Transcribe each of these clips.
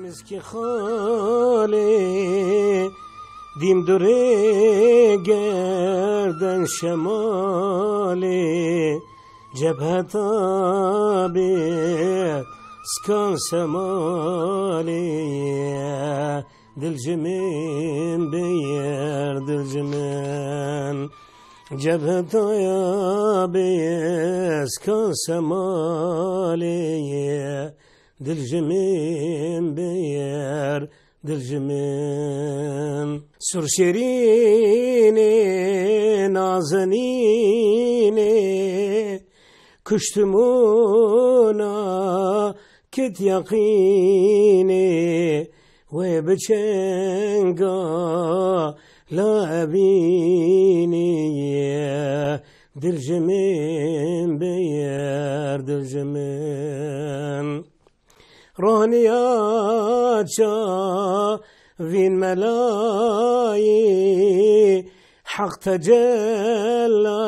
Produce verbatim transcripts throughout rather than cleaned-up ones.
Miskî xalê, dîm durê gerden şemalê, cebheta bê skan semalê, dil ji min biyer, dil ji min. Cebheta ya bê skan semalê, dil ji min biyer, dil ji min. Surşêrînê nazenînê, kuştimûna kit yeqînê, wê bi çenga la evînê, dil ji min biyer, dil ji min. Raniya çavîn melayî, Heq tecella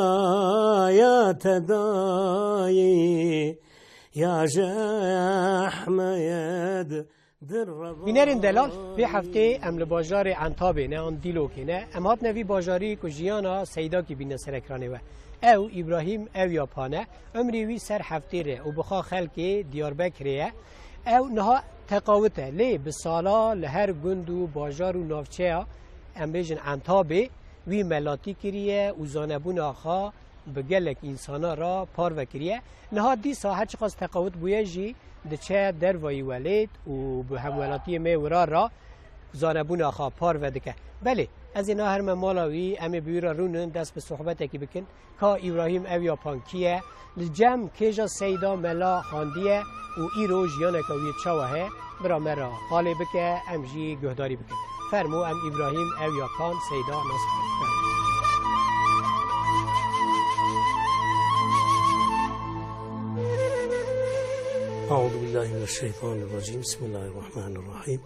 ya tedayî, ya ji Ehmed dir reva. Bînerên delal, vê heftê em li bajarê Entabê ne, an Dîlokê ne. Em hatine vî bajarî ku jiyana Seydakî bîne ser ekranê we. Ew, Îbrahîm, ew ya Pan e. Umrê wî ser heftê re û bi xwe xelkê Diyarbekirê ye. Ew niha teqawit e, lê bi sala li her gund û bajar û navçeya, em bêjin Entabê, wî melatî kiriye û zanebûna xwe bi gelek însana re parve kiriye. Niha dîsa her çiqas teqawit bûye jî diçe dervayî welêt û bi hemwelatiyê me wira re zanebûna xwe parve dike. Belê, ez ê naherime mala wî, em ê bi wî re rûnin, dest bi sohbetekî bikin. Ka Îbrahîm ew ya Pan kî ye? Li cem kêja Seyda Mela xandiye û îro jiyaneke wî çawa heye? Bira me re qalê bike, em jî guhdarî bikin. Fermo em Îbrahîm ew ya Pan Seyda nas bikin. أعوذ بالله من الشيطان الرجيم. بسم الله الرحمن الرحيم.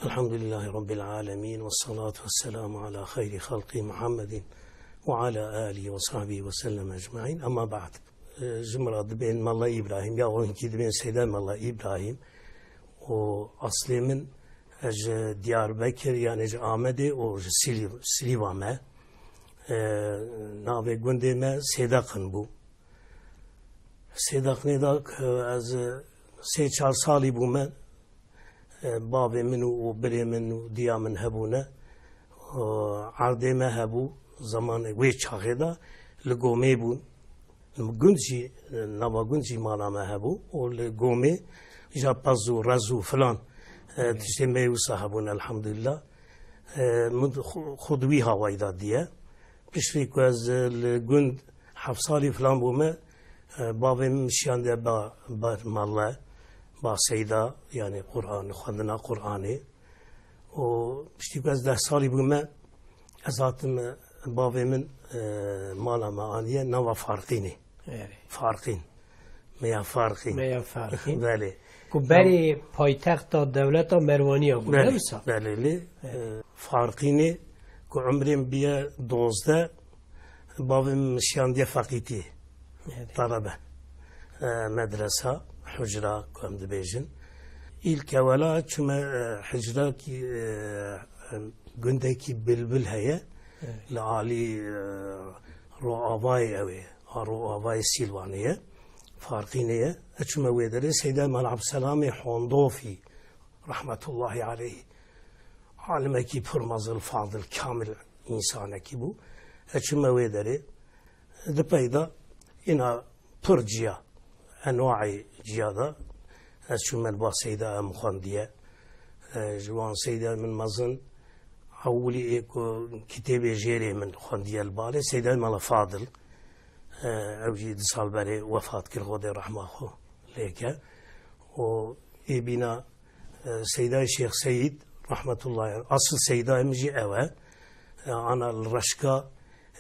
الحمد لله رب العالمين، والصلاة والسلام على خير خلقه محمد وعلى آله وصحبه وسلم أجمعين. أما بعد. Ji min re dibên Mela Îbrahîm ya hinkî dibên Seyda Mela Îbrahîm. Û aslê min, ez ji Diyarbekir, yani ji Amedê û ji Silîv-, Silîva me. E, navê gundê me Sêdeqin bû. Sêdeqinê de, e, ez, e, sê çar salî bûme. E, bavê min û, û birê min û diya min hebûne. E, erdê me hebû, zamanê wê çaxê de li Gomê bûn. Gund jî, nava gund jî mala me hebû û li Gomê ja pez û rez û filan, e, Hı. tiştê me wisa hebûn, elhamdulillah. E, min xwe, xwe di wî hawayî de diye. Piştî ku ez, e, li gund heft salî filan bûme, e, bavê min şiyandiye ba, ber mele, ba Seyda, yani Qur'an, xwendina Qur'anê. Û piştî ku ez deh salî bûme, ez hatim, e, bavê min, e, mala me aniye nava Farqînê. Evet. Farqîn. Meya Farqîn. Meya Farqîn. Belê. Ku berê paytexta dewleta Merwaniya bû, Belê, ne wisa? Belê, lê, Evet. e, Farqînê ku umrê min biye dozdeh, bavê min şiyandiye feqîtiyê. Evet. Talebe. E, medresa, hucra, ku em dibêjin. Îlk ewela çûme, e, hicra kî, e, e, gundekî Bilbil heye. Evet. Li alî, e, Roavayê ew ê. A Roavayê Sîlvanê ye. Farqînê ye. E, çûme wê derê. Seyda Mela Ebdselamê Hondofî, rahmetullahi aleyh. Alimekî pir mezin, fadil, kamil însanekî bû. E, çûme wê derê. Di pey de îna pir ciya, enwaî ciya de ez çûme li ba Seyda em xwendiye. E, ji wan Seyda min mezin, Ewilî ê ku kitêbê jêrê min xwendiye li balê Seyda Mela Fadil. E, ew jî du sal berê wefat kir, Xwedê rehma xwe lê ke. Û ê bîna, e, Seydayê Şêx Seyîd rahmetullahi aleyh. Asıl Seydayê min jî ew e. E, ana li Reşka,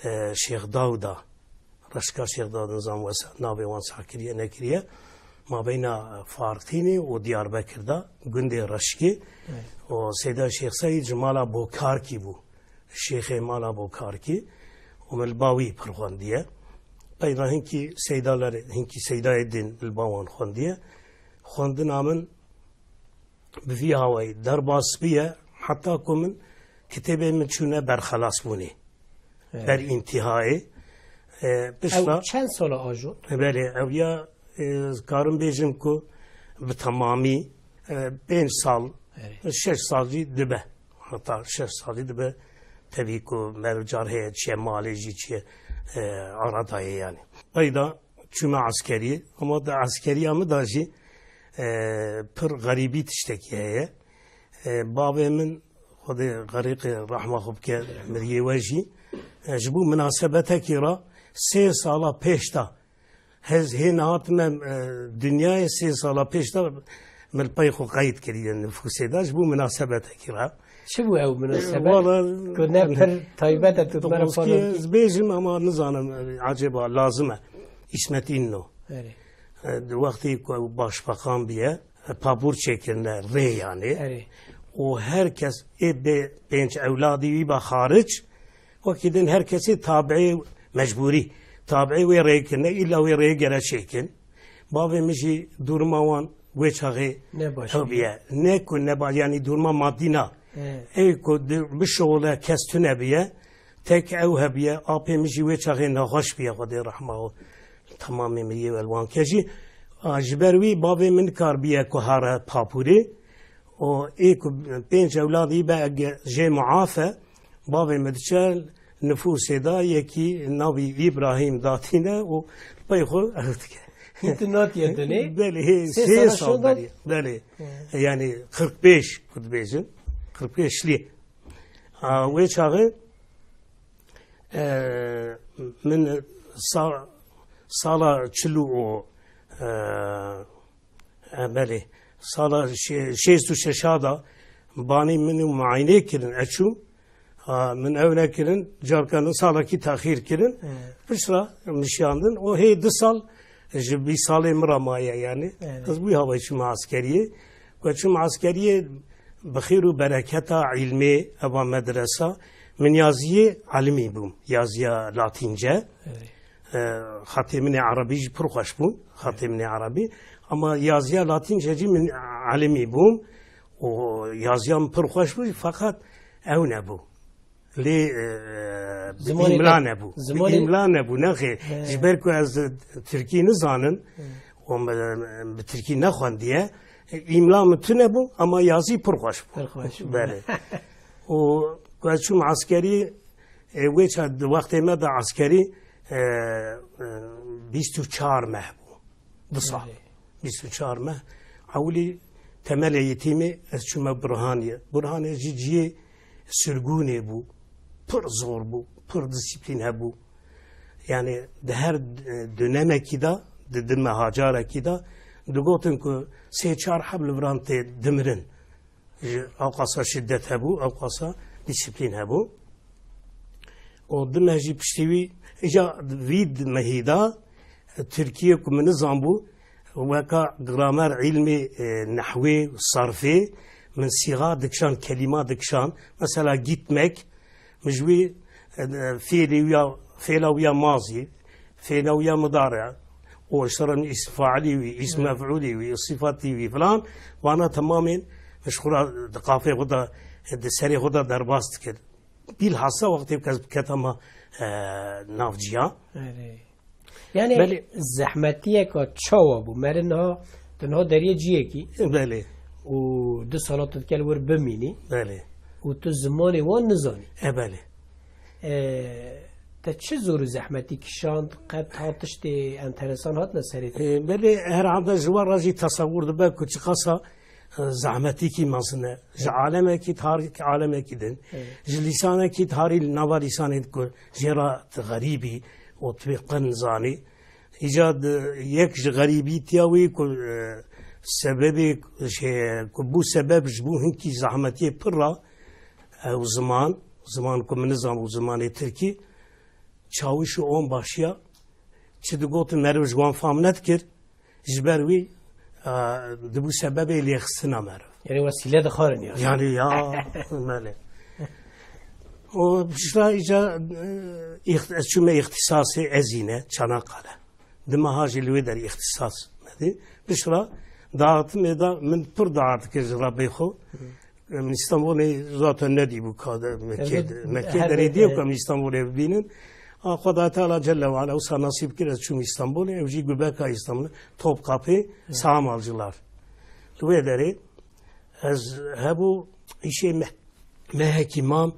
e, Şêx Dawda. Reşka Şêx Dawda nizam wesa navê wan sah kiriye nekiriye. Mabeyna Farqînê û Diyarbekir de gundê Reşkê. Evet. Û Seyda Şêx Seyîd ji mala Bokarkî bû. Şêxê mala Bokarkî û min li ba wî pir xwendiye. Peyda hinkî seydalerê, hinkî seydayê din li ba wan xwendiye. Xwendina min bi vî hawayî derbas biye, heta ku min kitêbê min çûne berxelasbûnê. Evet. Ber întîhayê. E, pişta Ew çend sala ajo? Belê, ew ya, e, karim bêjim ku bi temamî, e, pênc sal, Evet. şeş sal jî dibe. Heta şeş sal jî dibe. Tevî ku meriv car heye, çiye malê jî çiye, e, aradayê yani. Peyda çûme eskeriyê, ama di eskeriya min de jî, e, pir xerîbî tiştekî heye. E, bavê min, Xwedê xerîqê rehma xwe bike, miriyê we jî, e, ji bo munasebetekî re sê sala pêş de, ez hê nehatime, e, dinyayê, sê sala pêş de min li pey xwe qeyd kiriye nifûsê de ji bo munasebetekî re. Çi bû ew munasebet? Wala, Ku ne pir taybet e, tu di me re Qur'anskî parve bikî. Ez bêjim, ama nizanim, e, acaba lazim e. Îsmet Înno. Erê. E, di wextê ku ew başbakan biye, e, papûr çêkirine rê yanê. Erê. Û her kes ê bê pênc ewladî wî be xaric, wekî din her kesê tabiê mecbûrî, tabiê wê rê kirine, îlla wê rê gere çêkin. Bavê min jî duruma wan wê çaxê Ne baş hew bûye. Ne ku ne ba-, yanî duruma madî na. He. Ê ku di-, bişuxule kes tune biye, tek ew hebiye, apê min jî wê çaxê nexweş biye, Xwedê rehma û temamê miriyê welwan ke jî. A, ji ber wî bavê min kar biye ku here papûrê. Û ê ku pênc ewladî be, ege jê muaf e, bavê min diçe nifûsê de yekî navî Îbrahîm datîne û pey xwe ev dike. Hîn tu natiye dinê? Belê, hê, Sê sê sala sal şonda? Berî. Belê. He. Yani kırk beş ku dibêjin. Kırk beşlî. A, wê çaxê, e, min sa-, sala çil û, e, e, belê, sala şê-, şêst û şeş de banî min û muayene kirin, eçûm. Ha, min ew nekirin, carka min salekî texîr kirin. He. Piştre min şiyandin. O hê du sal ji bîst salê min re maye yani. Evet. Ez bû hawayê çûm eskeriyê. Ku çûm eskeriyê bi xêr û bereketa îlmê, eva medresa, min yaziyê elimî bûm. Yaziya latînce. Evet. E, xatê min ê erebî jî pir xweş bû. Xatê min ê erebî. Ama yaziya latînce jî min elimî bûm. Û yaziya min pir xweş bû, feqet ew nebû. Lê, e, bi Zimanê îmla ne-, nebû. Bi zimanê îmla nebû, nexê. He. Ji ber ku ez tirkî nizanim, He. û min, bi tirkî nexwendiye, îmla min tune bû, ama yazî pir xweş bû. Pir xweş bû. Belê. Û ku ez çûm eskerî, e, wê ça-, di wextê me de eskerî, e, e, bîst û çar meh bû. Du sal. Erê. Bîst û çar meh. Ewilî temelê yetîmê ez çûme Burhaniyê. Burhaniyê jî cihê sirgûnê bû. Pir zor bû, pir disiplîn hebû. Yani di her, e, dönemekî de, di, di meha carekî de digotin ku sê çar heb li viran tê dimirin. Ji ewqasa şiddet hebû, ewqasa disiplîn hebû. Û dime jî piştî wî, îca vî mehî de Tirkiyê ku min nizanbû, weka gramer, îlmê, e, nehwê, sarfê, min sîxa dikişan, kelîma dikişan. Mesela gitmek, min ji wî, e, fêlê wî ya, fêla wî ya mazî, fêla wî ya midare, û ji re min îsm failî wî, îsm Evet. mef'ûlî wî, sifatî wî filan, vana temamên min ji xwe re di qafê xwe de, di serê xwe de derbas dikir. Bîlhasa wextê kes biketa me, e, nav ciya. Erê. Yani Belê. zehmetiyeka çawa bû? Meriv niha, tu niha deriyê ciyekî. Belê. Û du sala tu dike li wir bimînî. Belê. Û tu zimanê wan nizanî. E, belê. E, te çi zor û zehmetî kişand, qet hat tiştê enteresan hatine serê te? E, belê, herhalde ji wan re jî tesewur dibe ku çiqasa e, zehmetîkî mezin e. Ji alemekî tarî alemekî din. Evet. Ji lîsanekî tarî nava lîsanên ku jê re tu xerîbî û tu bê qin zanî. Îca di yek ji xerîbîtiya wî ku, e, sebebê, şey, ku bû sebeb ji bo hinkî zehmetiyê pir re, ew ziman, ziman ku min nizan û zimanê tirkî, çawiş û onbaşiya, çi digotin meriv ji wan fam nedikir, ji ber wî, e, dibû sebebê lêxistina meriv. Yani wesîle dixwarin yani. Yani ya, belê. O pişta îca, e, îxt-, ez çûme îxtisasê ezîne, Çanakkale. Di meha jî li wê derê îxtisas me dî. Pişta dağıtım ê da min pir dağıt kir ji Rebbê xwe. Em Îstanbulê zaten nedîbû ka de Mekke, Evet, Mekke her derê bir, diye evet. Em Îstanbulê bibînin. A Xwedayê Teala Celle ve Ala wisa nasîb kir ez çûm Îstanbulê. Ev jî Göbeka Îstanbulê, Topkapı, Sağmalcılar. Li wê derê ez hebû îşê me, mehekî mam.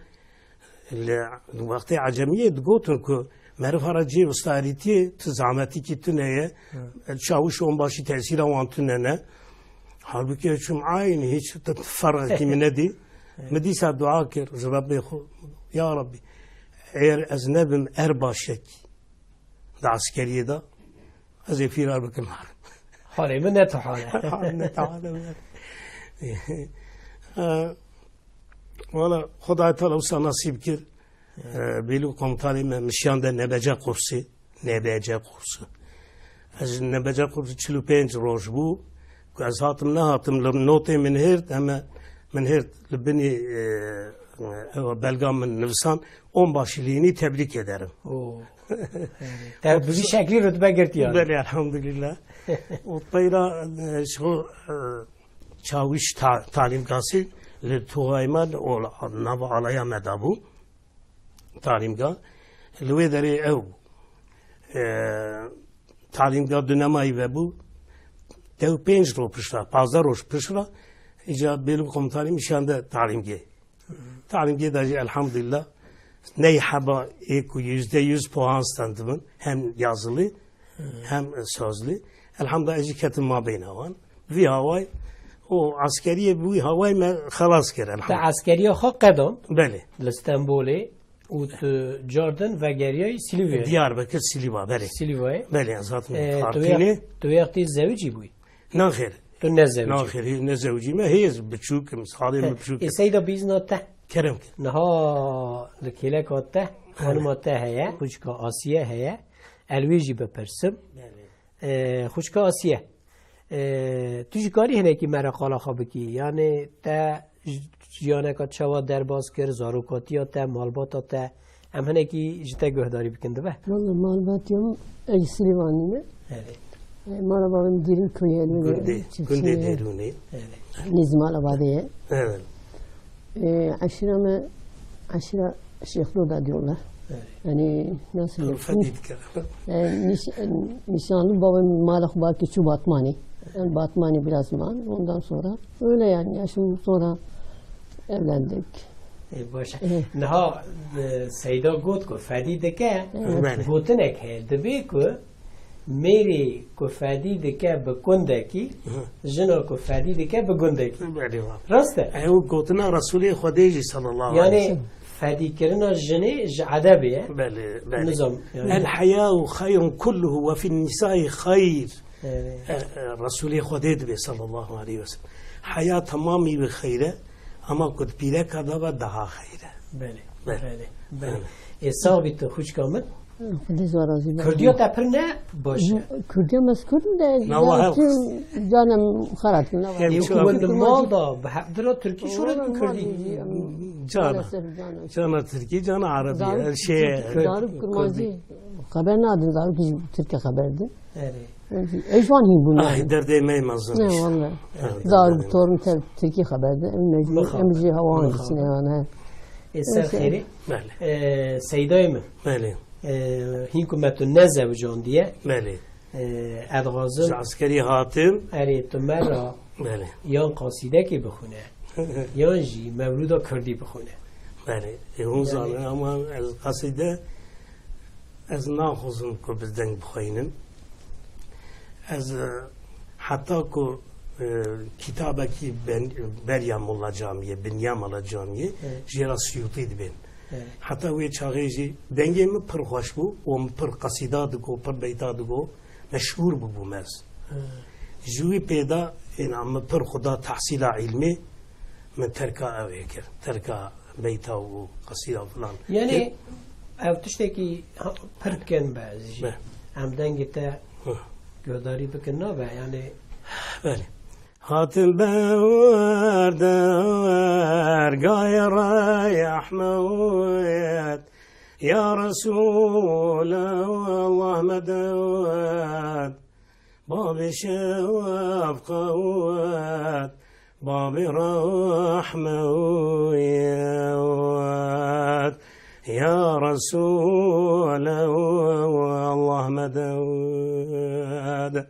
Li wextê ecemiyê digotin ku meriv here cê ustarîtiyê tu zehmetîkî tune ye, çawiş û onbaşî tesîra wan tune ne. Halbûkî ez çûm eynî hiç ferqekî min nedî. Min dîsa dua kir ji Rebbê xwe, ya Rebbî, eger ez nebim erbaşekî di eskeriyê de, ez ê fîrar bikim herim. Halê min ne tu hal e. Hal ne tu hal e. E, Wala Xwedayê Teala wisa nasîb kir. E, Bêlû komutanê me min şiyande Nebece Qursî. Nebece Qursî. Ez ji Nebece Qursî çil û pênc roj bû ku ez hatim nehatim li notê min hêrt, heme min hêrt li binî, e, ewa belga min nivisan, onbaşiliğini tebrik ederim. Oo. Te bi vî şeklî rutbe girtiye. Belê, elhamdülillah. Û peyra, e, ji xwe, e, çawîş ta-, talîmgasî li Tuğayman û nava alaya me de bû. Talîmga. Li wê derê ew, e, talîmga du nemayî vebû. Dew pênc roj pişt re, pazdeh roj pişt re, îca Bêlû komutanî min şiyande talîmgê. Talîmgê de jî elhamdülillah ney heba ê ku yüzde yüz puan standibin, hem yazılı, hem sözlü. Elhamdülillah ez jî ketim mabeyna wan. Vî haway û eskeriyê bi wî haway me xelas kir, elhamdülillah. Te eskeriya xwe qedand? Belê. Li Stenbolê û tu cardin vegeriyayî Silîvê? Diyarbekir, Silîva, belê. Silîvayê? Belê, ez hatim Ee, tu Xartînê. Wê, tu wê wextî zewicî bûyî? Naxêr. Tu nezewicî? Naxêr, hê-, nezewicî me. Hê ez biçûk im, salê min biçûk im. Ê Seyda bîzna te. Kerem kir. Niha li kêleka te, xanima te heye, xwişka Asiye heye. Ez wê jî bipirsim. Belê. Ee, xwişka Asiye, ee, tu jî karî hinekî me re qala xwe bikî? Yanê te j-, jiyaneka çawa derbas kir, zarokatiya te, malbata te, em hinekî ji te guhdarî bikin dibe? Walla malbatiya min, ez ji Silîvanî me. Evet. E, mala bavê min Dêrûn köyê ye, Gundê, çiftçi Gundê ye. Dêrûnê. Evet. Nêzî mala bavê ye. Evet. E, eşîra me, eşîra Şêxlo da diyorlar. Evet. Yani nasıl Dur, diyeyim? Fedî dikir. E, niş-, e, nişanlı babam mala xwe baki çû Batmanî. Yani Batmanî biraz man. Ondan sonra öyle yani yaşım sonra evlendik. E, baş e. E. Niha, e, Seyda got ku fedî dike, Evet. Belê. Gotinek heye, dibê ku mêrê ku fedî dike bi kundekî, Hı. Jina ku fedî dike bi gundekî. Belê, wa. Rast e? Ew gotina Resûlê Xwedê jî sallallahu aleyhi ve sellem. Yani fedîkirina jinê ji edebê ye. Belê, belê. Nizam, yani. El hayau xeyrun kulluhu ve fin nisai xeyr. Evet. E, e, Resûlê Xwedê dibê sallallahu aleyhi ve sellem. Heya temamî wî xeyr e, ama ku di pîreka de ve daha xeyr e. Belê, Belê. belê, belê. Belê. Ê, sax bî tu xwişka min. Xwedê zor razî be. Kurdiya te pir ne baş e. Kurdiya me kurd de, Na, wa ya hev- tüm canem xerat. Hem Ê, çi ku abi? Win di mal da, bi he-, dira Tirkî şûret bi Kurdî. Cana. Maalesef cana. Cana Tirkî, cana Arabî. Zarok, Her şey Tirkî, Zarok Kurmancî xeber nadin, Zarok jî Tirkî xeber din. Erê. Ej wan hîn bûn Ay, yani. Derdê me mezin Ne işte. Valla. Evet, Zarok derdê torun te Tirkî xeber din. Em mecbur, Mixabin. Em jî hawan Mixabin. Gitsin yani, he. Ê ser Neyse. Xêrî. Belê. Ê, Seydayê min. Belê. Ê, hîn ku me tu nezewicandiye. Belê. Ê, ez dixwazim Ji eskerî hatim. Erê, tu me ra Belê. Yan qasîdekê bixwîne, yan jî mewlûda kurdî bixwîne. Belê. Ê, hûn Yani zanin, ama ez qasîde, ez naxwazim ku bi deng bixwînim. Ez, e, heta ku E, kitabekî ben-, beriya Molla Camiyê, binya Molla Camiyê, Evet. jê re Suyûtî dibên. Evet. Heta wê çaxê jî dengê min pir xweş bû û min pir qesîda digo, pir beyta digo, meşhûr bûbûm ez. Evet. Ji wî pê de, êna min pir xwe da tehsîla îlmî, min terka ew ê kir. Terka beyta û qesîda filan. Yanî, Ê- ev tiştekî ha-, pir kin be ez jî. Be. Em dengê te Hı. guhdarî bikin nabe, yanî. Belê. Hatim be wir dergahê rehmet, ya Resûl Allah medet. Babê şefqet, babê rehme û yewet, ya Resûl Allah medet.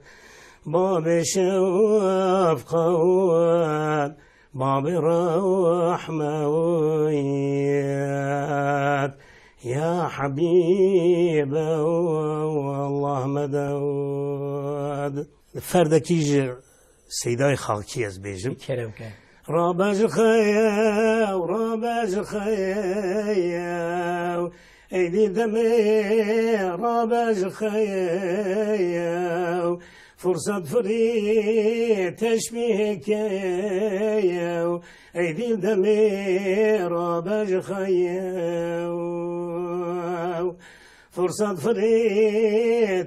Babê şefqet, babê rehme û yewet, ya Habîb Allah medet. Ferdekî ji Seydayê Xakî ez bêjim. Kerem ke. Rabe ji xeyew, rabe ji xeyew, ey dîl demê, rabe ji xeyew, furset firî teşbîhê keyew, ey dîl demê, rabe ji xeyew, furset firî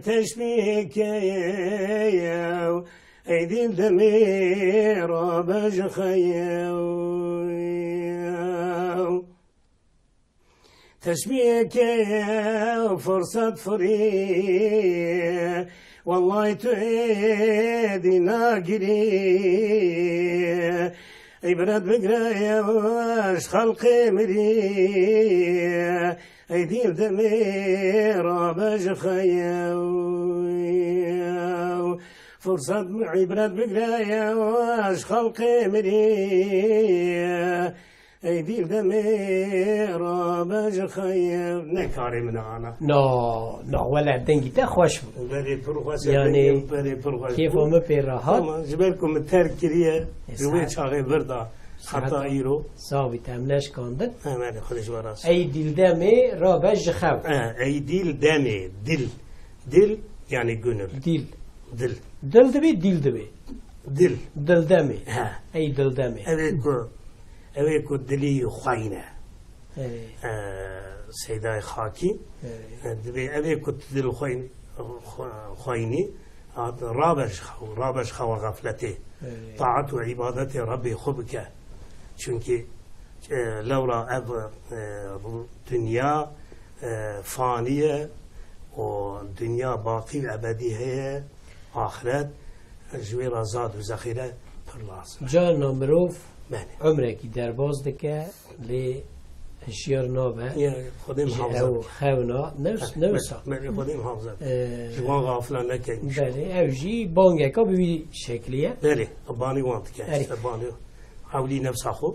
teşbîhê keyew, Ey dîl demê rabe ji xeyew. Teşbîheke firset firî, wellahî tu êdî nagirî. Îbret bigre ji xelqê mirî, Ey dîl demê rabe ji xeyew. Firset îbret bigre ji xelqê mirî. Ey dîl demê rabe ji xeyew. Ne karê min e ana. Na, na, wele dengî te xweş bû. Berê pir xweş e, Yanî, dengê min berê pir xweş kêfa bû. min pê re hat. Tamam, ji ber ku min terk kiriye, E, ji wê saet. çaxê vir da. Saet Heta îro. Sabî te em neşkandin. He, belê, Xwedê ji we razî. Ey dîl demê rabe ji xew. He, ey dîl demê, dil. Dil, yani gönül. Dîl. Dil. Dil dibê, dîl dibê. Dil. Dil demê. He. Ey dil demê. Ew ê ku, ew ê ku dilî xwayne. Erê. E, Seydayê Xakî. Erê. E, dibê ew ê ku tu dil xwayne, xwe-, xwayne, Hat, rabe ji xew, rabe ji xewa xefletê. Ey. Taet û îbadetê Rebbê xwe bike. Çunkî, e, lewra ev, e, ru-, dinya, e, fanî ye û dinya baqî û ebedî heye, axiret, ji wê re zad û zexîre pir lazim e. Carna mirov Belê. umrekî derbas dike, Lê hişyar nabe. Ya, Xwedê ji muhafaza ew bike. xewna nefs, Belê, nefsa. belê, Xwedê muhafaza bike. Ee, Ji wan xafila nekin. Belê, ew jî bangeka bi vî şeklî ye. Belê, banî wan dike. Erê. İşte banî. Hewlî nefsa xwe.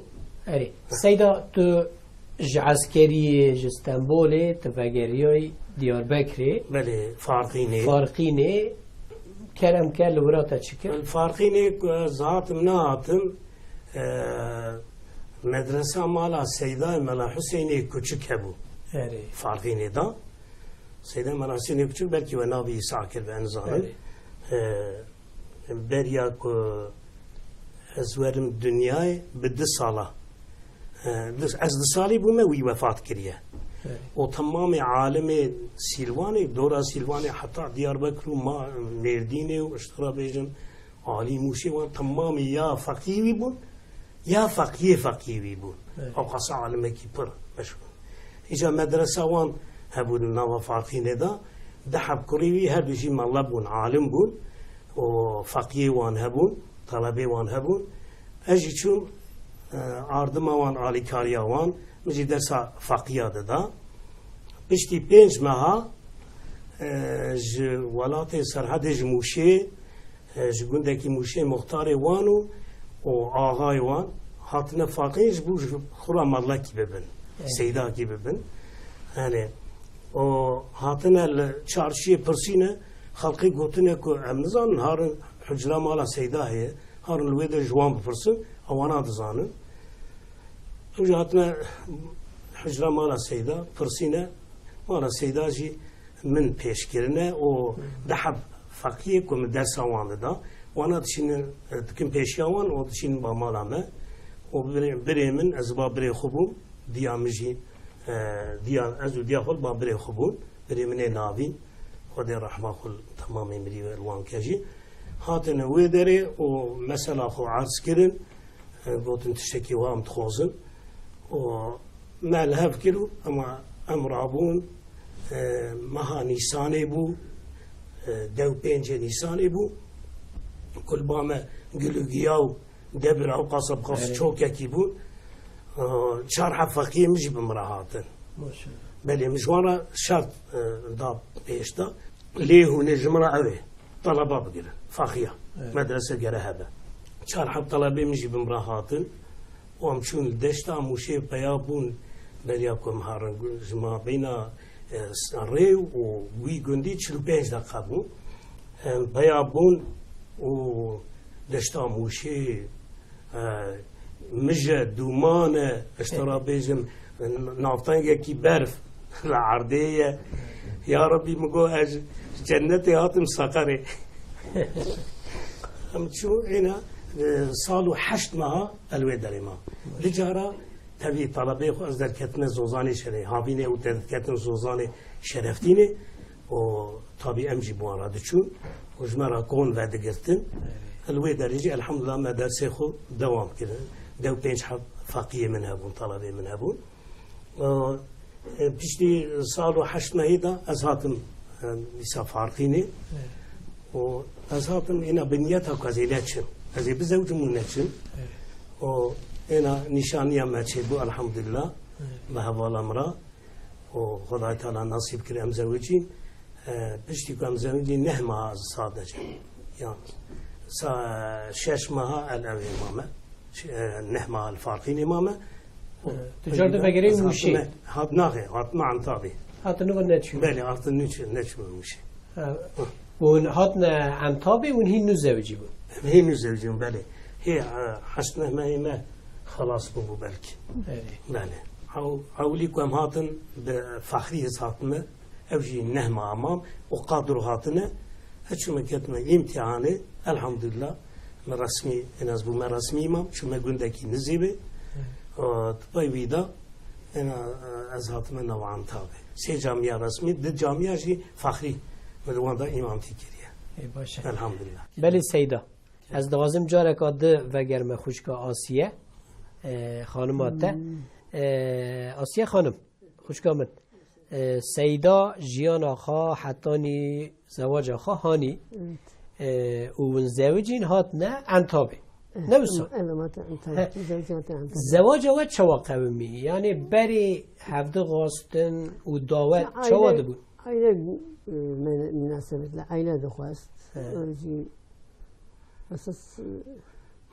Erê. Seyda, tu ji eskeriyê, ji Stenbolê, tu vegeriyayî Diyarbekirê. Belê, Farqînê. Farqînê. Kerem ke li wira te çi kir? Farqînê ku ez hatim nehatim, e, medresa mala Seydayê Mela Husênê Kuçik hebû. Erê. Farqînê da. Seydayê Mela Husênê Kuçik belkî we navê wî sah kir, ez nizanim. Erê. E, beriya ku ez werim dinyayê bi du sala. E, du, ez du salî bûme, wî wefat kiriye. Erê. O temamê alimê Sîlvanê, dora Sîlvanê heta Diyarbekir û ma-, Mêrdînê û ji te re bêjim, Alî Mûşê wan temamî ya feqî wî bûn, ya feqiyê feqiyê wî bûn. Evet. Ew qasa alimekî pir meşhûr. Îca medresa wan hebûn li nava Farqînê de, du heb kurî wî her du jî mele bûn, alim bûn û feqiyê wan hebûn, telebê wan hebûn. Ez jî çûm, e, ardima wan, alîkariya wan, min jî dersa feqiya dida. Piştî pênc meha, e, ji welatê Serhedê, ji Mûşê, e, ji gundekî Mûşê muxtarê wan û, û axayê wan hatine Faqîn ji bo ji xwe re mallekî bibin, Evet. seydakî bibin. Yani, o hatine li çarşiyê pirsîne, xelkê gotine ku em nizanin harin hucra mala seyda heye, Karin li wê de ji wan bipirsin, ewana dizanin. Ew jî hatine hicra mala Seyda, pirsîne, mala Seyda jî min pêş kirine û du heb feqiyê ku min dersa wan dida. Wana dişînin, dikin pêşiya wan û dişînin ba mala me. Û birê, birê min, ez ba birê xwe bûm, diya min jî, e, diya, ez û diya xwe ba birê xwe bûn. Birê min ê navîn, Xwedê rehma xwe li temamê mirî ve li wan ke jî. Hatine wê derê û mesela xwe erz kirin, e, gotin tiştekî wa em dixwazin. Û me li hev kir û ema em rabûn, e, meha Nîsanê bû, e, deh û pêncê Nîsanê bû. Kulba me gil û giya û debira û qasa bi qas Erê. çokekî bûn. E, çar heb feqiyê min jî bi min re hatin. Maşallah. Belê, min ji wan re şert, e, da pêş de. Lê hûn ê ji min re ew ê taleba bigirin. Faxiya. Evet. Medrese gere hebe. Çar heb talebê min jî bi min re hatin. Û em çûn li deşta Mûşê peya bûn beriya ku em herin gu-, ji mabeyna, e, s-, rê û wî gundî çil û pênc deqa bû. Em peya bûn û deşta Mûşê, e, mije, dûman e, ez te ra bêjim, navtengekî berf li erdê ye. Ya Rebî, min got, ez ji cennetê hatim Seqerê. Em çû êna, e, sal û heşt meha el wê derê ma. Di cara tevî talebeyê xwe ez derketime Zozanê şerê, havînê û te diketin Zozanê Şereftînê û tabî em jî bi wan re diçûn û ji me re kon vedigirtin. El wê derê jî elhamdulillah me dersê xwe dewam kirin. Deh û pênc heb feqiyê min hebûn, talebê min hebûn. E, e, piştî sal û heşt mehê de ez hatim, e, Lîsa Farqînê. Evet. Û ez hatim êna bi niyeta ku ez ê neçim. Ez ê bizewicim û neçim. Evet. Û êna nîşaniya me çêbû, elhamdulillah. Evet. Bi hevala min re. Û Xwedayê Teala nasîb kir em zewicîn. E, piştî ku em zewicîn neh meha ez sade çim. Yan sa-, şeş meha el ewê mame. Ş-, e, neh meha el Farqînê mame. E, tu car de vegerê Mûşê? Hat naxê, hat me Entabê. Hatin nû neçûn? Belê, hatin nû çi-, neçûn Mûşê. Ha. Hûn hatine Entabê, hûn hîn nû zewicî bûn? Em hîn nû zewicî bûn, belê. Hê, e, heşt neh mehê me xelas bûbû belkî. Belê. Belê. Ew, ewilî ku em hatin bi Fexrî ez hatime. Ew jî neh meha mam û qadro hatine. Hiç min ketime îmtîhanê. Elhamdulillah. Me resmî, en ez bûme resmî mam. Çûme gundekî nizî bê. Û di pey wî de, ena, ez hatime nava Entabê. Sê camiya resmî, di camiya jî fexrî. Me di wan de îmamtî kiriye. Ê, baş e. Elhamdulillah. Belê Seyda. Ez dixwazim careka di vegerime xwişka Asiye, e, xanima te. Hmm. E, Asiye xanim. Xwişka min, e, Seyda jiyana xwe hetanî zewaca xwe hanî, Evet. e, û hûn zewicîn hatine Entabê. Evet, Ne wisa? Em, em hatin Entabê. He. Zewicîn hatin Entabê. Zewaca we çawa qewimî? Yani berê hevdixwastin û dawet Ya, çawa aile, dibûn? aile, e, mena-, münasebetli, aile dixwest. He. Ew jî esas, e,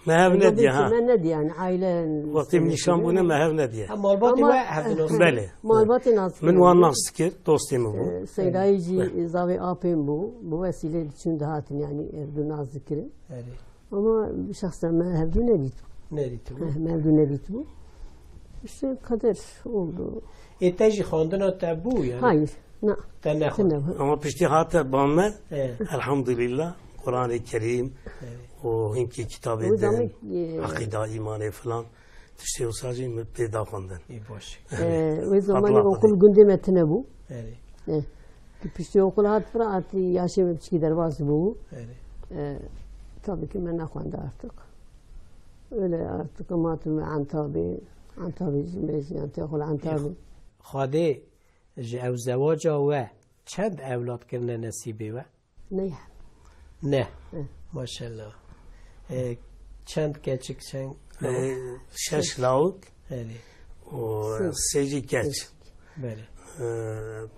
Me hev nediye, ha. Me nediye, yani aile Wextê min nîşan bûne, me hev nediye. Ha, malbatê Ama, we hev dinas. Belê. Malbatê nas Min wan nas dikir, dostê min bû. E, Seydayî jî, Belê. zavê apên bû. Bu vesîle çûn dihatin, yani hevdu nas dikirin. Belê. Ama şahsen me hevdu nedît. Nedît bû. Heh, me hevdu nedît bû. İşte kader oldu. Ê te jî xwendina te bû, yani? Hayır. Na. Te nexwend. Te nexwend. Ama piştî hate ba me, Evet. elhamdülillah, Kur'an-ı Kerim Evet. û hinkî kitabê Wê din, zamê, e, aqîda, îmanê filan, tiştê wisa jî min pê da xwendin. Ê baş. Ee, wê zamanê Abdullah okul Xwedê. gundê me tine bû. Evet. Eh. Ki piştî okul hat fira, artık yaşê me piçkî derbas bû. Evet. Ee, tabii ki me nexwende artık. Öyle artık ama hatime Entabê, Entabê jî me jî, yani, tê xwe li Entabê. Xwedê ji ew zewaca we çend ewlad kirine nesîbê we? Ne. Ne. Eh. Maşallah. E, çend keçik, çend E, lawik? şeş lawik Erê. û Sê. sê jî keç. Belê. E,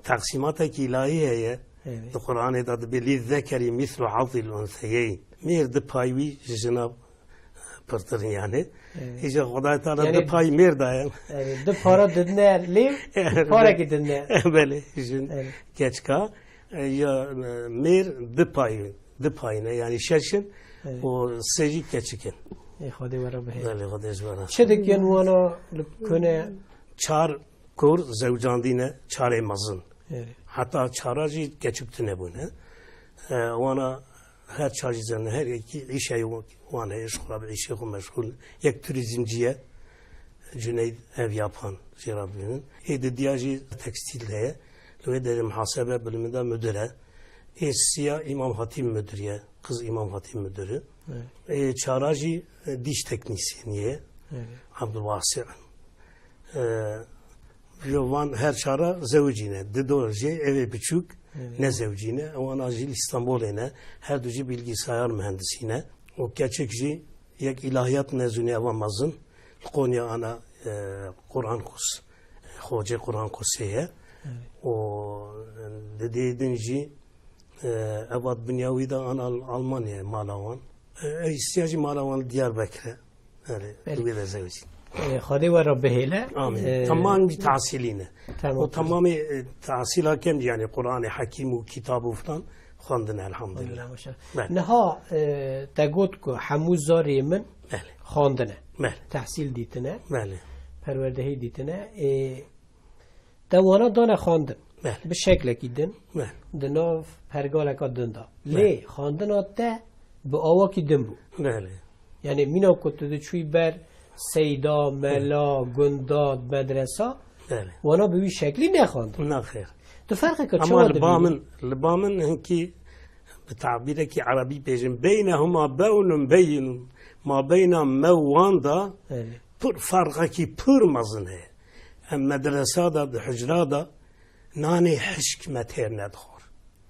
teqsîmatekî îlahî heye. Erê. Di Qur'anê de dibê, "Lîzzekeri mîslu hazzil unseyeyn." Mêr di pay wî ji jina pirtir in yani. Evet. Îca Xwedayê Teala Yani, di pay mêr daye. Yani, di para didine lê, Yani, parekî didine. Belê, jin Evet. keçika. E, ya, e, mêr di pay, di pay ne, yani şeş in, Evet. û sê jî keçik in. Ê, Xwedê we re bihêle. Belê, Xwedê ji we re. Çi dikin wana li kune? Çar kur zewcandîne, çarê mezin. Evet. Heta çara jî keçik tune bûne. E, wana her çar jî zewcandîne, her yekî îşeyê wan heye, ji xwe re bi îşê xwe meşxûl. Yek turîzmcî ye, Cuneyd ev Yapan jê re bibînin. Ê didiya jî tekstîl heye. Li wê derê muhasebe, bilimî de mudir e. Ê siya Îmam Hatîm mudir ye. Qiz Îmam Hatîm mudir e. Evet. Ê çara jî, e, dîş teknîsyenî ye. Evet. Abdulwasi. E, ji van her çara zewicîne. Dido jê evê biçûk Evet. nezewicîne. Wana jî li Stenbolê ne. Her du jî bilgisayar mühendisî ne. Û keçik jî yek ilahiyat mezûnî eva mezin. Li Konya ana, e, Quran kurs. Xocê Quran kursê ye. Evet. Û, e, didê din jî, e, evat binya wî de ana Al-, Almanyayê mala wan. E, ev istiya jî mala wan li Diyarbekir e. Erê, Belê. wê de zewicî. E, Xwedê we re bihêle. Amîn. E, Tamam jî tahsilî ne. Tamam. O tamamê, e, tahsila kem, yani Qur'anê Hekîm û kitab û filan xwendin elhamdülillah. Elhamdülillah, maşallah. Belê. Niha, e, te got ku hemû zarê min Belê. xwendine. Belê. Tehsîl dîtine. Belê. Perwerdehî dîtine. E, te wana dane xwendin. Belê. Bi şeklekî din. Belê. Di nav pergaleka din de. Belê. Lê xwendina te bi awakî din bû. Belê. Yani mîna ku tu diçûyî ber seyda, mela, gunda, medresa, Belê. wana bi wî şeklî nexwendin. Nexêr. Tu ferqeke Ama çawa li ba dibînî? min, li ba min hinkî bi tabîrekî erebî bêjin, beynehuma bewnun beyinun, ma beyna me û wan da Belê. pir ferqekî pir mezin heye. Em medresa da, di hucra da nanê hişk me têr nedixwar.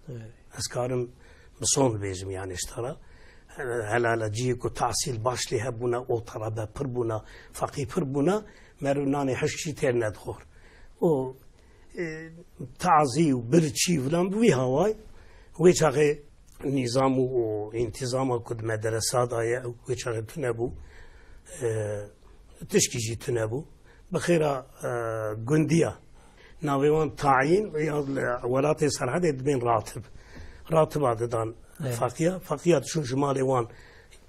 Evet. Ez karim bi son bêjim, yani, ji te re. Helala cihê ku tahsîl baş lê hebûna, o talebe pir bûna, feqî pir bûna, meriv nanê hişk jî têr nedixwar. O, e, tazî û birçî filan bi wî haway, wê çaxê nîzam û, û întîzama ku di medresa da ye, wê çaxê tune bû. E, tişkî jî tune bû. Bi xêra, e, gundiya. Navê wan tayîn ya li welatê Serhedê dibên ratib. Ratiba didan Evet. faqiya. Faqiya diçûn ji malê wan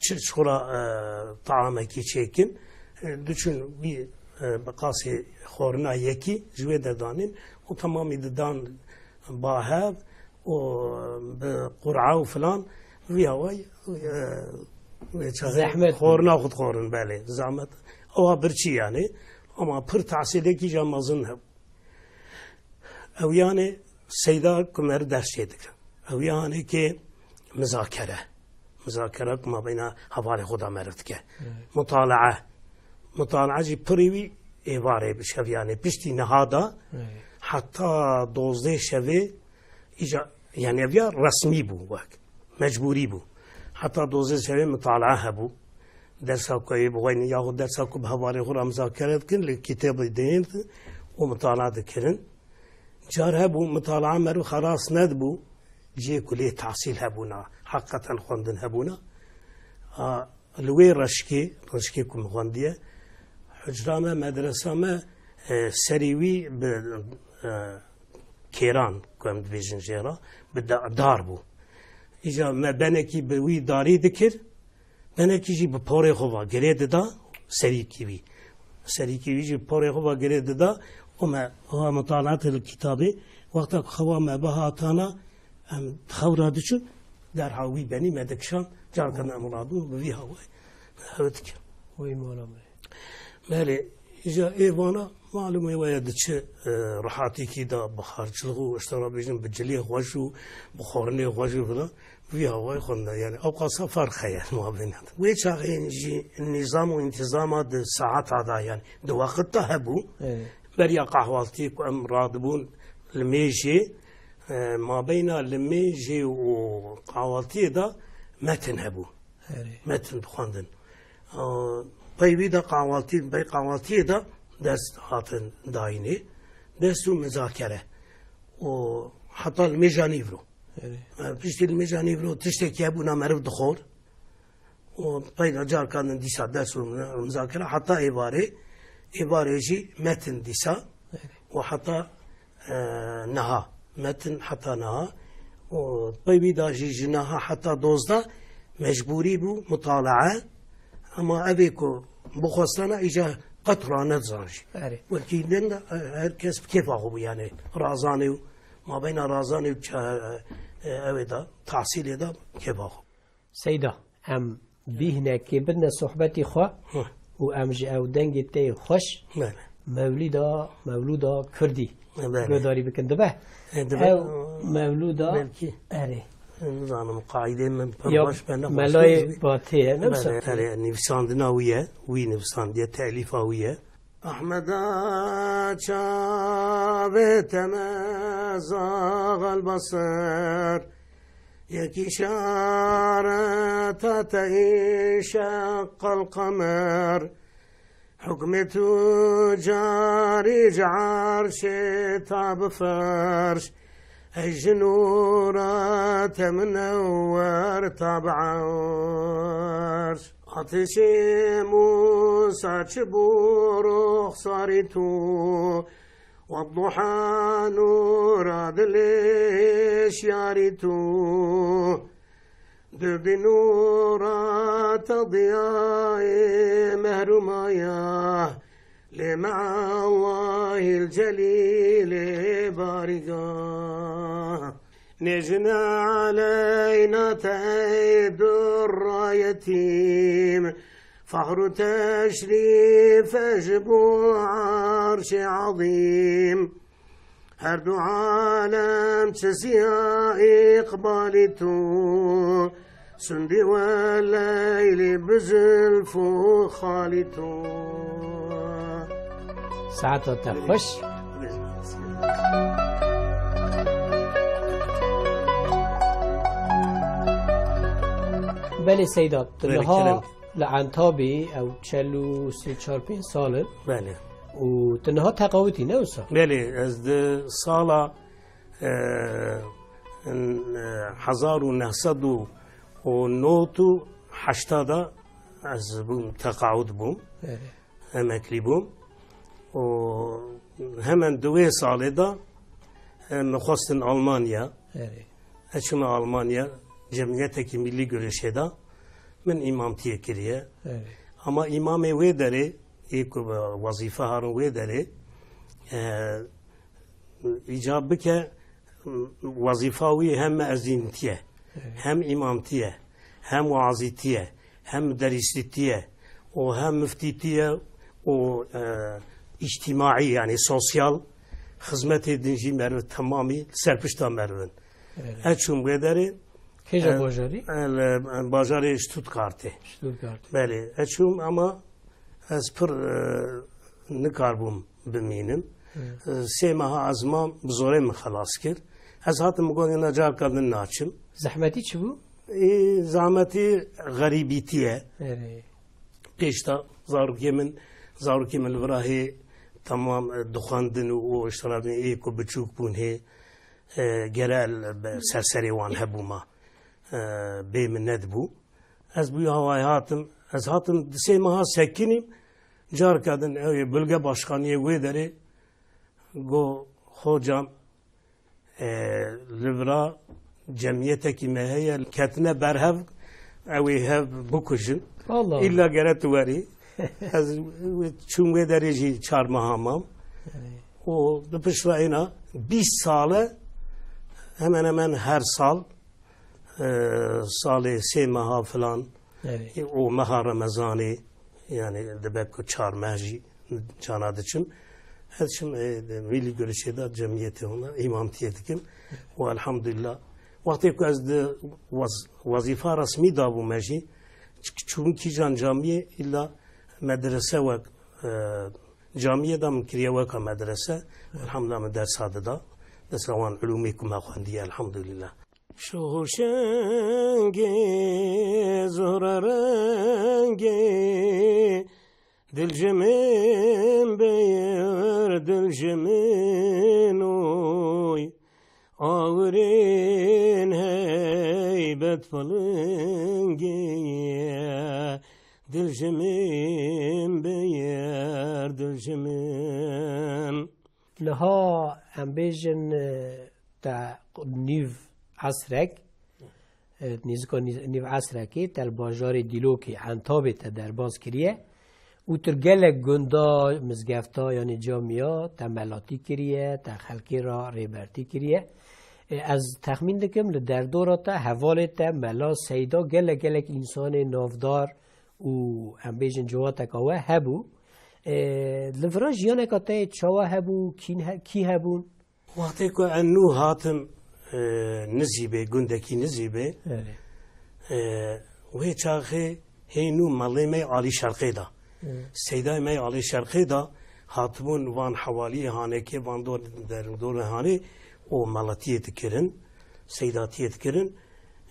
çi, çi xwe re, e, taamekî çêkin. E, diçûn wî, e, bi qasê xwarina yekî ji wê derdanên û temamî didan ba hev û bi qur'a û filan vî away, e, wê çaxê Zehmet. xwarina xwe dixwarin, belê, zehmet. Ewa birçî yani. Ama pir tahsîlekî ja mezin hebû. Ew yani seyda ku meriv ders çê dikir. Ew yani ki mizakere. Mizakere ku mabeyna hevalê xwe da meriv dike. Evet. Mutalaa. Mutalaa jî pirî wî êvarê bi şev yani piştî niha da Evet. heta dozdeh şevê îca, yani ev ya resmî bû wek. Mecbûrî bû. Heta dozdeh şevê mutalaa hebû. Dersa ku ê bixweynin, yaxud dersa ku bi hevalê xwe re muzakere dikin, li kitêbê dihêndin û mutalaa dikirin. Car hebû, mutalaa meriv xelas nedibû, cihê ku lê tahsîl hebûna, heqîqeten xwendin hebûna. A, li wê reşkê, reşkê ku min xwendiye, hucra me, medresa me, e, serî wî bi, e, kêran, ku em dibêjin jê re, bi da-, dar bû. Îca me benekî bi wî darî dikir, benekî jî bi porê xwe ve girê dida serîkî wî. Serîkî wî jî bi porê xwe ve girê dida û me, ha, mutalaatê li kitabê, wexta ku xewa me bihatana, em xew re diçin, derha wî benî me dikişan, carkan em radibûn, bi vî hawayê me hev dikir. Wî mala me. Belê, îja ê vana, malûm ê we ye di çi, e, rehatîkî de bi xarçlix û, işte, re bêjin, bi cilê xweş û bi xwarinê xweş û filan, vî hawayê xwe de, yani, ew qasa ferq heye mabêna de. Wê çaxê jî nîzam û întîzama di saeta de, yani, di weqit de hebû. Evet. Beriya qahwaltiyê ku em radibûn li mêjê, e, mabeyna li mêjê û qahwaltiyê de metin hebû. Erê. Metin dixwendin. Aa, pey wî de qahwaltî, pey qahwaltiyê de ders hatin dayînê. Ders û muzakere. Û heta li mêja nîvro. Erê. Ee, piştî li mêja nîvro tiştekî hebûna meriv dixwar. Û pey de carkan din dîsa ders û muzakere heta êvarê. Êvarê jî metin dîsa. Erê. Û heta e, niha. Metin heta niha. Û pey wî da jî ji niha heta dozdeh Mecbûrî bû, mutalaa, ema evê ku bixwestana îca qet ranedizan jî. Erê. Wekî din de, e, her kes bi kêfa xwe bû, yani razanê û mabeyna razanê û ça-, e, e, evê de, tahsîlê de kêfa xwe. Seyda, em bîhnekê bidine sohbetî xwe Hı. û em ji ew dengê te yê xweş Bele. Mewlîda, Mewlûda Kurdî Bele. Guhdarî bikin. Dibe? E, dibe. Ew mewlûda Belkî. Erê. Nizanim, qaîdê min pir Ya, baş be, ne baş melayê be. Batê ye, ne Bele, wisa? Erê, nivîsandina wî ye, wî nivîsandiye, telîfa wî ye. Ehmeda çavê temez axel basir, yek îşareta te înşeqqel qemer. Hukmê tu carî ji erşê ta bi ferş, ey ji nûra te minewwer ta bi erş. Ateşê Mûsa çi bû ruxsarî tu, wedduha nûra dilê şiyarî tu. Dibî nûra te diyayê mehrûmaya, lê me Allahîl Celîlê barîga. Nêjine eleyna te durra yetîm, fexr û teşrîfe ji bo erşê ezîm. Her du alem çi ziya îqbalî tu, Sundî we Leylî bi zilf û xalî tu. Saeta te xweş. Belê Seyda, tu Belê, niha kerem. Li Entabê ew çel û sê çar pênc sal in. Belê. Û tu niha teqawitî, ne wisa? Belê, ez di sala, e, in, e, hezar û neh sed û nod û heşta de ez bûm, teqawit bûm. Belê. Emeklî bûm. Û hemen di wê salê de, e, min xwestin Almanya. Erê. Ez çûme Almanya, cemiyetekî Millî Görüşê de min îmamtiyê kiriye. Erê. Ama îmamê wê derê, ê ku bi wezîfe harin wê derê, e, îcab bike, wezîfa wî hem meezîntî ye, Evet. hem îmamtî ye, hem weazîtî ye, hem derîsîtî ye û hem miftîtî ye û, e, îctîmaî, yani sosyal xizmetê din jî meriv temamî li ser pişta meriv in. Evet. Ez çûm wê derê, Kêja e, bajarî? e, li, e, bajarê Stuttgartê. Stuttgart. Belê, ez çûm ama Ez pir, e, nikarbûm bimînim. Hı. E, sê meha ez mam, bi zorê min xelas kir. Ez hatim, min got, "Ina carka din naçim." Zehmetî çi bû? E, zehmetî xerîbîtî ye. Erê. Pêşta zarokê min, zarokê min li vir a hê temam, e, dixwendin û, û iştirak ê ku biçûk bûn hê, e, gere li, be, ser serê wan hebûma, e, bê min nedibû. Ez bi wî hawayê hatim. Ez hatim di sê meha sekinîm. Carka din ew ê bilge başkaniyê wê derê got, "Hocam, e, li vira cemiyetekî me heye, ketine ber hev, ew ê hev bikujin. Allah Allah. Îlla gere tu werî." Ez çûm wê derê jî çar meha mam. Evet. Û di piştre êna bîst sal e, hemen hemen her sal e, salê sê meha filan, Evet. e, û meha Remezanê, yani dibe ku çar meh jî cana diçim. Ez çim, e, de, Millî Görüşê de cemiyetê hona îmamtiyê dikim. Û elhamdülillah, wextê ku ez di waz-, wazîfa resmî dabûme jî, ç-, çûm kîjan camiyê, îlla medrese wek, e, camiyê de min kiriye weka medrese. Elhamdülillah, min dersa dida. Dersa wan ulûmê ku me xwendiye, elhamdülillah. Şoşengê, zuhre rengê, dil ji min beyir, dil ji min oy. Awirên heybet filingê, dil ji min beyir, dil ji min. Niha em bêjin, e, te nîv esrek, e, nêzika nî-, nîv esrekê te li bajarê Dîlokê, Entabê te derbas kiriye û tu gelek gunda, mizgefta, yanî camiya te melatî kiriye, te xelkê re rêbertî kiriye. E, ez texmîn dikim li derdora te, hevalê te, Mela Seyda gelek gelek însanê navdar û em bêjin ciwateka we hebû. E, li vira jiyaneka te yê çawa hebû, kîn he-, kî hebûn? Wextê ku ez nû hatim, e, Nizîbê, gundekî Nizîbê, Belê. e, wê çaxê hê nû melê me yê Alî Şerqê de. Hı. Seydayê me yê Alî Şerqê de hatibûn van hewaliyê Hanekê, van dor, derindorê Hanê û meletiyê dikirin, seydatiyê dikirin.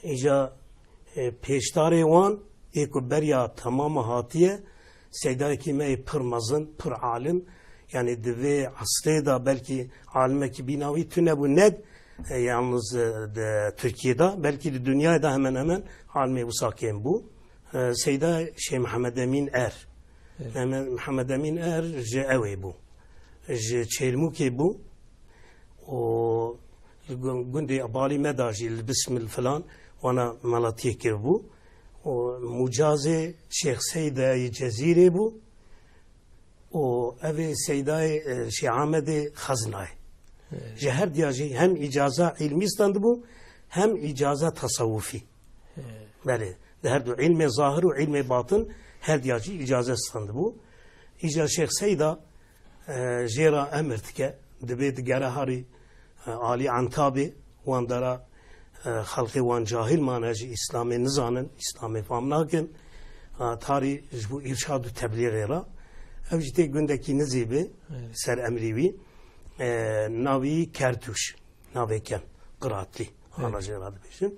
Îca, e, pêşdarê wan ê ku beriya temama hatiye, Seydayekî me yê pir mezin, pir alim, yanî di vê esrê de belkî alimekî bîna wî tune bû, ne, e, yalnız, e, di Tirkiyê de, belkî di dinyayê de hemen hemen alimê wisa kêm bû. E, Seyda Şêx Mihemed Emîn Er. Evet. Mehmet, Mihemed Emîn Er ji ewê bû. Ji Çêlmûkê bû. û li gu-, gundê Balî me da jî li Bismil filan wana melatiyê kiribû. Û mûcazê Şêx Seyda yê Cezîrê bû. Û ev ê Seydayê, e, Şêx Amedê Xezinayê. Ji her diya jî hem îcaza îlmî standibû, hem îcaza tesewufî. Belê, di her du îlmê zahir û îlmê batin her diya jî îcaze standibû. Îca Şêx Seyda, e, jê re emir dike, dibê digere harî, e, alî Entabê, wan dera, e, xelkê wan cahil mane, ji Îslamê nizanin, Îslamê fam nakin. E, tarî ji bo îrşad û teblîxê re. Ev jî tê gundekî nizî bi, Evet. ser emrî wî. E, navî Kertûş, navê kem, Qiratlî, Evet. hala jê re dibêjin.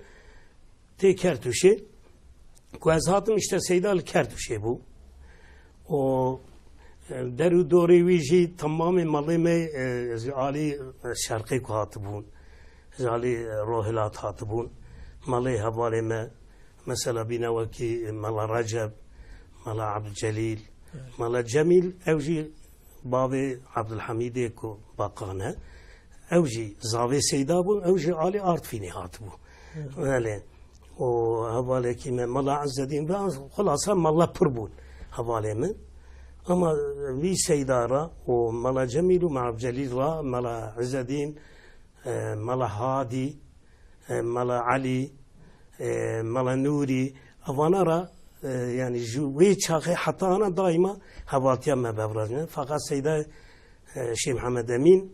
Tê Kertûşê, ku ez hatim, îşte Seyda li Kertûşê bû. Û, e, der û dorê wî jî temamê melê me, e, ji alî, e, şerqê ku hatibûn, ji alî, e, rohilat hatibûn. Melê hevalê me, mesela bîne wekî Mela Receb, Mela Ebdulcelîl, Mela Cemîl, ew jî bavê Ebdulhemîdê ku Bakan e, ew jî zavê Seyda bûn, ew ji alî Artvînê hatibû. Hı. Belê. Û hevalekî me, Mela Ezzedîn ve, xulasa mela pir bûn hevalê min. Ama vî Seyda re û Mela Cemîl û Mela Ebdulcelîl re, Mela Ezzedîn, e, Mela Hadî, e, Mela Elî, e, Mela Nûrî, evana re, e, yanî ji wê çaxê heta ana daîma hevaltiya me bevrajne. Feqet Seyda, e, Şêx Mihemed Emîn,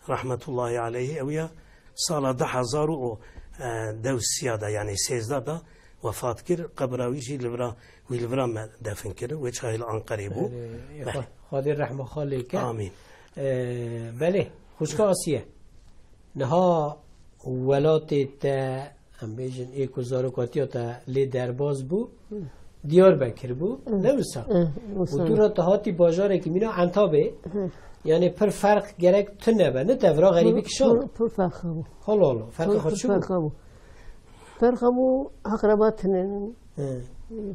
rahmetullahî aleyhî, ew ya sala du hezar û, e, deh û sî de, yanî sêzdeh de wefat kir. Qebra wî jî li vira, wî li vira me defin kir. Wê çaxê li Anqerê bû. Belê, Beh. Xwe-, Xwedê rehma xwe lê ke. Amîn. E, belê, xwişka Asiye. Niha welatê te, em bêjin, ê ku zarokatiya te lê derbas bû, Diyarbekir bû, Hı. ne wisa? Hı, wisa. Û tu re te hatî bajarekî mîna Entabê, Hı. yanî pir ferq gerek tune be, ne te vira xerîbî Pir, kişand? pir, pir ferq hebû. Holo holo, ferqa Pir, xwe pir çi bû? ferq hebû. Ferq hebû, eqreba tune. Hı.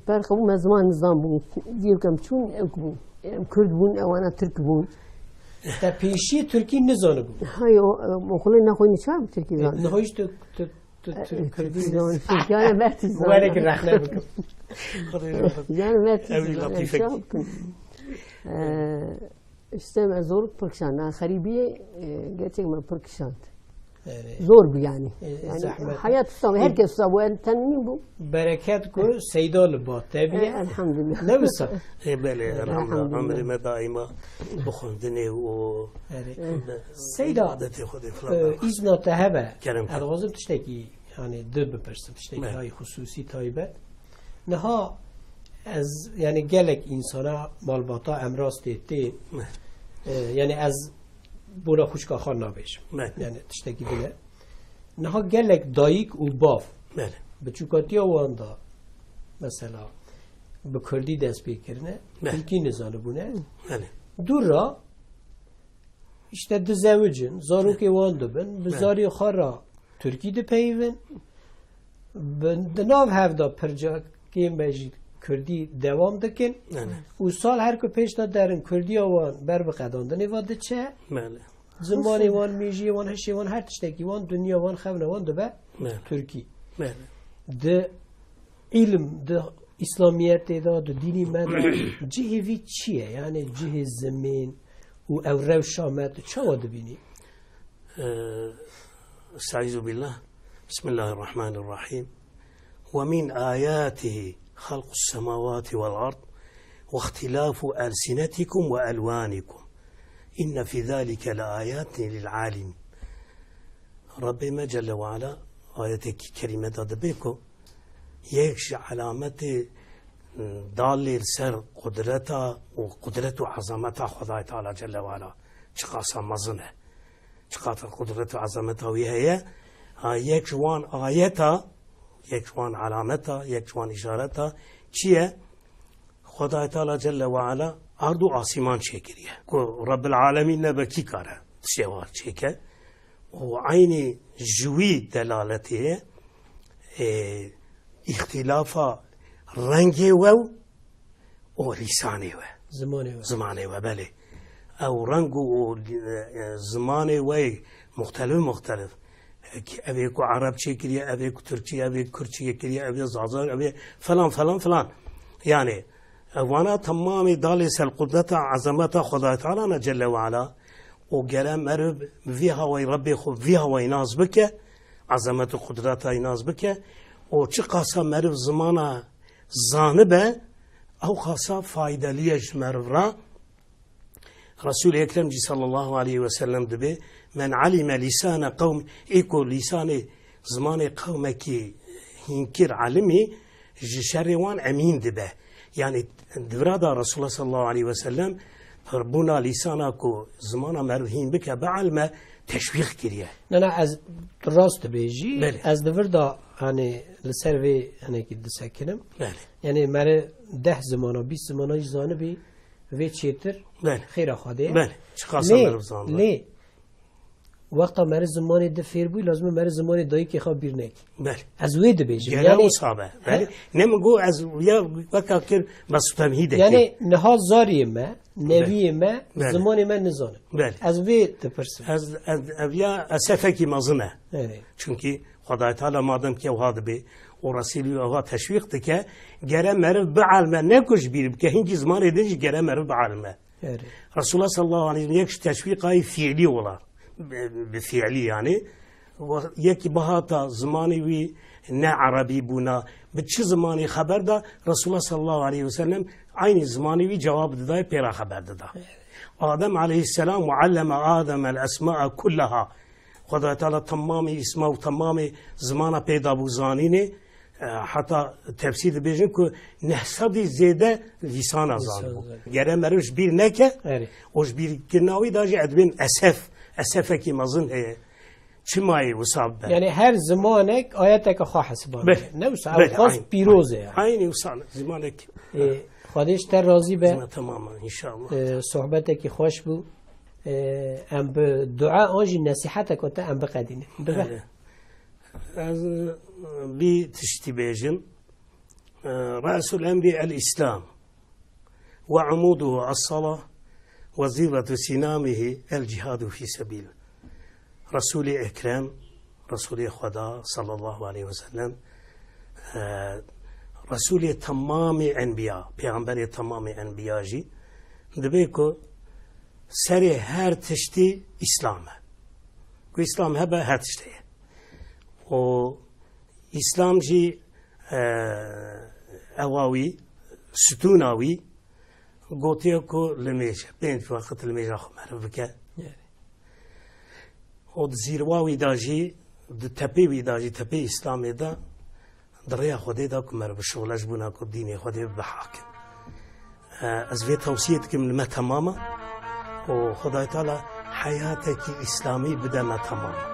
Ferq hebû, me ziman nizan bûn. Diyar kem çûn, ew bûn. Em Kurd bûn, ewana Tirk bûn. Te pêşî Tirkî nizanibû? Hayo, em, oxulê nexwînî çawa bi Tirkî E, zan? niha jî tu, tu, tu, E, tu e, Kurdî Tirkî niz- zan. Yanî bertî zan. Were ki rexne bikim. Xwedê rahmet. Yanî bertî Ew zan. Latîfek. Çawa bikim? E, işte me zor pir kişand. Xerîbiyê, e, gerçek me pir kişand. Evet. Zor bû yanî. E, Yanî zehmet. Hayat wisa bû, herkes wisa bû, em tenî bû. Bereket ku Seyda li ba te bîye. E, elhamdülillah. Ne wisa? E, belê, elhamdülillah. Elhamdülillah. Emrê me daîma bi xwendinê û Erê. bi Seyda, ibadetê Xwedê filan e, baba. Îzna te hebe. Kerem. Ez dixwazim tiştekî, yanî, di bipirsim, tiştekî Belê. hay xusûsî taybet. Niha ez, yanî, gelek însana malbata em rastê tê, Belê. e, yanî, ez bona xwişka xwe nabêjim. Belê. Yanî, tiştekî din e. Niha gelek dayik û bav Belê. biçûkatiya wan da, mesela, bi kurdî dest pê kirine, Belê. tirkî nizanibûne. Belê. Dû ra, işte, dizewicin, zarokê wan dibin, bi Belê. zarê xwe re tirkî dipeyivin, bi, di nav hev de pircakên me jî kurdî dewam dikin. Belê. Û sal her ku pêş de derin kurdiya wan ber bi qedandinê ve diçe. Belê. Zimanê wan, mêjiyê wan, hişê wan, her tiştekî wan, dinya wan, xewna wan dibe Belê. tirkî. Belê. Di îlim, di îslamiyetê de, di dînî me de cihê vî çi ye? Yani cihê zimên û ew rewşa me tu çawa dibînî? Ee, Estaizu billah. Bismillahirrahmanirrahim. Ve min ayatihi halqus semawati vel ard ve ihtilafu elsinetikum ve elvanikum. İnne fi zalike le ayatin lil alim. Rabbê me Celle ve Ala ayetekî kerîme de dibê ku yek ji alametê, e, dalê li ser qudreta û qudret û ezameta Xwedayê Teala Celle ve Ala çiqasa mezin e. Çiqasa qudret û ezameta wî heye. Ha, yek ji wan ayeta, yek ji wan alameta, yek ji wan îşareta çi ye? Xwedayê Teala Celle ve Ala ard û asîman çêkiriye. Ku Rabbil Alemîn nebe kî kare tiştê wa çêke? Û eynî ji wî delaletê ye, e, îxtîlafa rengê we û, û lîsanê we. Zimanê we. Zimanê we, belê. Ew reng û, û, e, zimanê we muxtelif muxtelif. Ev ê ku Ereb çêkiriye, ev ê ku Tirkçî, ev ê Kurd çêkiriye, ev ê Zaza, ev ê falan, falan, falan. Yani, ev vana temamê dalê ser qudreta, ezameta Xwedayê Teala ne Celle ve Ala. Û gere meriv vî hawayî Rebbê xwe, vî hawayî nas bike, ezamet û qudreta wî nas bike. Û çiqasa meriv zimana zanibe, ew qasa faydeliye ji meriv re. Resul-i Ekrem jî sallallahu aleyhi ve sellem dibê, "Men alime lisane qewm", ê ku lîsanê, zimanê qewmekî hînkir alimî, ji şerê wan emîn dibe. Yani, di vira da Resulullah sallallahu aleyhi ve sellem pirbûna lîsana ku zimana meriv hîn bike, bielme, teşwîq kiriye. Na, na, ez, tu rast dibêjî. Belê. Ez di vir da, hani, li ser vê hinekî disekinim. Belê. Yani, meriv deh zimana, bîst zimana jî zanibî, vê çêtir Belê. Xêra Xwedê ye. Belê. Çiqasa Lê, meriv zanibe. Lê, wexta meriv zimanê di fêr bûyî, lazim e meriv zimanê dayikê xwe bîr nekî. Belê. Ez wê dibêjim. Gere Yani, wisa be. Belê. He? Ne min got ez ya weka kir bes temhîdekê. Yani niha zariyê me, Belê. Neviyê me, Belê. Zimanê me nizanin. Belê. Ez vê dipirsim. Ez, ez, ev ya esefekî mezin e. Evet. Çünkü Xwedayê Teala madem ki ewha dibê û Resîlî ewha teşwîq dike, gere meriv bielme, ne ku ji bîr bike, hingî zimanê din jî gere meriv bielme. Erê. Resulullah sallallahu aleyhi ve sellem yek ji teşwîqayî fiilî ola, bi, bi fiilî yani. Yekî bihata zimanê wî ne erebî bûna, bi çi zimanî xeber da, Resulullah sallallahu aleyhi ve sellem aynî zimanê wî cewab didayê pê re xeber dida. Adem aleyhisselam ve alleme Adem el esma'a kullaha. Xwedayê Teala temamê îsma û temamê zimana pê dabû zanînê, e, heta tefsîr dibêjin ku neh sedî zêde lîsana Lîsana zanibû. zanibû. Gere meriv ji bîr neke, Erê. û ji bîrkirina wî da jî edibên esef, esefekî mezin heye. Çima yê wisa bibe? Yani her zimanek ayeteke xwe hesibane. Belê. Ne wisa, Belê, ew xas aynen. pîroz e yani. Aynî wisa zimanek. E, Xwedê ji te razî be. Zima temamen, inşallah. E, sohbetekî xweş bû. E, em bi dua an jî nesîheteke te em biqedînin. Bibe. Belê. Ez, e, vî tiştî bêjim. E, Resul emrî el-Îslam ve umuduhu es-salah ve zîrvetu sinamihi el-cihadu fî sebil. Resulî Ekrem, Resulê Xweda sallallahu aleyhi ve sellem, e, Resulê temamê enbiya, peygamberê temamê enbiya jî dibê ku serê her tiştî Îslam e. Ku Îslam hebe her tiştê ye. Û Îslam jî, e, ewa wî, stûna wî, gotiye ku limêj e, pênc weqit limêja xwe meriv bike. Yani. Û di zîrwa wî de jî, di tepê wî de jî, tepê Îslamê de, di rêya Xwedê de ku meriv bişixule ji bona ku dînê Xwedê bibe hakim. E, ez vê tewsiyê dikim li me temama û Xwedayê Teala heyatekî Îslamî bide me temama.